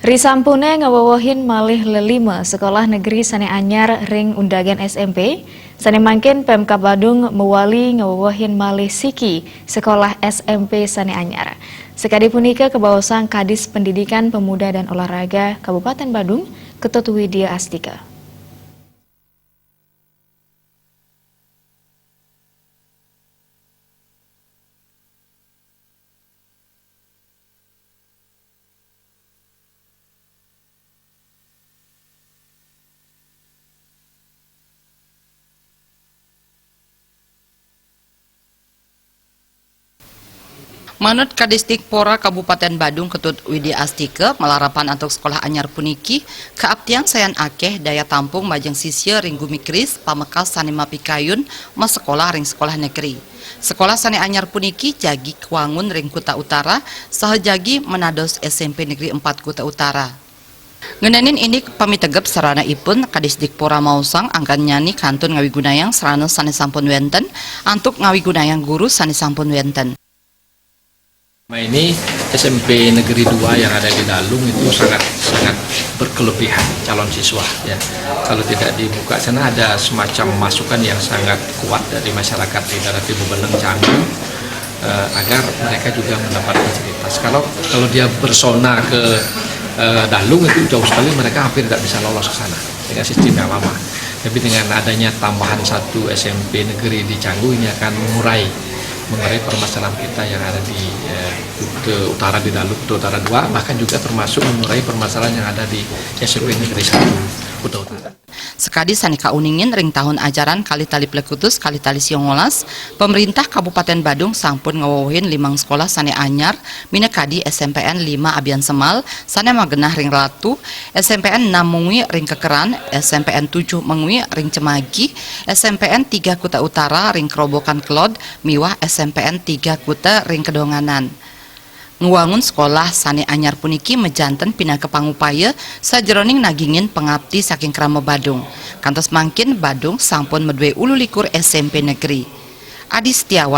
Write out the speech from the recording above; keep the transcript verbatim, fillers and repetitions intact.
Risampune ngawewehin malih lelima sekolah negeri sane anyar ring undagan S M P, sane mangkin Pemkab Badung mewali ngawewehin malih siki sekolah S M P sane anyar. Sakadi punika kabaosang Kadis Pendidikan Pemuda dan Olahraga Kabupaten Badung, Ketut Widya Astika. Manut Kadisdikpora Kabupaten Badung Ketut Widi Astika, malarapan antuk sekolah anyar puniki kaaptiang sayan akeh daya tampung majeng sisia ring gumi keris pamekas sane mapikayun masekolah ring sekolah negeri. Sekolah sane anyar puniki jagi kawangun ring Kuta Utara saha jagi menados S M P Negeri Empat Kuta Utara. Ngenenin indik pamitegep sarana ipun, Kadisdikpora maosang anggannyane kantun ngawigunayang sarana sane sampun wenten antuk ngawigunayang guru sane sampun wenten. Selama ini S M P Negeri Dua yang ada di Dalung itu sangat sangat berkelebihan calon siswa, ya. Kalau tidak dibuka sana, ada semacam masukan yang sangat kuat dari masyarakat di daerah Timur Beleng, Canggu, eh, agar mereka juga mendapat fasilitas. Kalau kalau dia bersona ke eh, Dalung, itu jauh sekali, mereka hampir tidak bisa lolos ke sana dengan sistem yang lama. Tapi dengan adanya tambahan satu S M P negeri di Canggu, ini akan mengurai mengurai permasalahan kita yang ada di eh, Kuta Utara di Dalung, Kuta Utara Dua, bahkan juga termasuk mengurai permasalahan yang ada di S M P Negeri Satu Kuta Utara. Sakadi sane kauningin, ring tahun ajaran kalih tali plekutus kalih tali siangolas, Pamrintah Kabupaten Badung sampun ngawewehin limang sekolah sane anyar, minakadi S M P N Lima Abiansemal sane magenah ring Ratu, S M P N Enam Mengwi ring Kekeran, S M P N Tujuh Mengwi ring Cemagi, S M P N Tiga Kuta Utara ring Kerobokan Kelod, miwah S M P N Tiga Kuta ring Kedonganan. Ngwangun sekolah sane anyar puniki majanten pinaka pangupaya sajeroning nagingin pangapti saking krama Badung. Kantos mangkin Badung sampun madue ulu likur S M P negeri. Adi Setiawan.